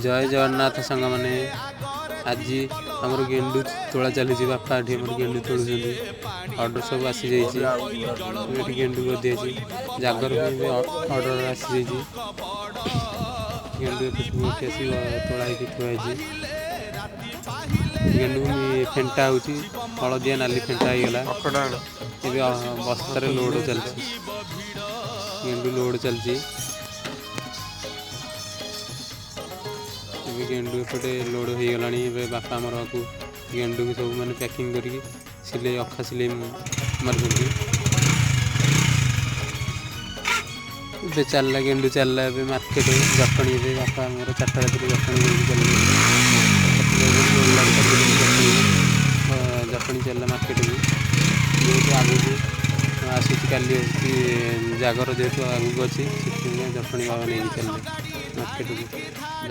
ଜୟ ଜଗନ୍ନାଥ ସାଙ୍ଗମାନେ, ଆଜି ଆମର ଗେଣ୍ଡୁ ତୋଳା ଚାଲିଛି। ବାପା ଏଠି ଆମର ଗେଣ୍ଡୁ ତୋଳୁଛନ୍ତି। ଅର୍ଡ଼ର ସବୁ ଆସିଯାଇଛି। ଏଠି ଗେଣ୍ଡୁ ଗଦିଆଯାଇଛି। ଜାଗର ପାଇଁ ବି ଅର୍ଡ଼ର ଆସିଯାଇଛି। ଗେଣ୍ଡୁ ଏବେ ସବୁ ଏଠି ଆସି ତୋଳା ହେଇକି ଥୁଆ ହେଇଛି। ଗେଣ୍ଡୁ ଫେଣ୍ଟା ହେଉଛି, ହଳଦିଆ ନାଲି ଫେଣ୍ଟା ହେଇଗଲା। ଏବେ ବସ୍ତାରେ ଲୋଡ଼ ଚାଲିଛି, ଗେଣ୍ଡୁ ଲୋଡ଼ ଚାଲିଛି। ଏବେ ଗେଣ୍ଡୁ ଏପଟେ ଲୋଡ଼ ହେଇଗଲାଣି। ଏବେ ବାପା ଆମର ଆକୁ ଗେଣ୍ଡୁକୁ ସବୁ ମାନେ ପ୍ୟାକିଂ କରିକି ସିଲେଇ, ଅଖା ସିଲେଇ ମାରୁଛନ୍ତି। ଏବେ ଚାଲିଲା ଗେଣ୍ଡୁ, ଚାଲିଲା ଏବେ ମାର୍କେଟ ଜଟଣୀ। ଏବେ ବାପା ଆମର 4ଟା ରାତିରେ ଜଟଣୀ ନେଇକି ଚାଲିଲେ। ଜଟଣୀ ଚାଲିଲା ମାର୍କେଟକୁ। ଯେହେତୁ ଆଗକୁ ଆସୁଛି, କାଲି ଆସୁଛି ଜାଗର, ଯେହେତୁ ଆଗକୁ ଅଛି, ସେଥିପାଇଁ ଜଟଣୀ ବାବା ନେଇକି ଚାଲିଲେ ମାର୍କେଟକୁ।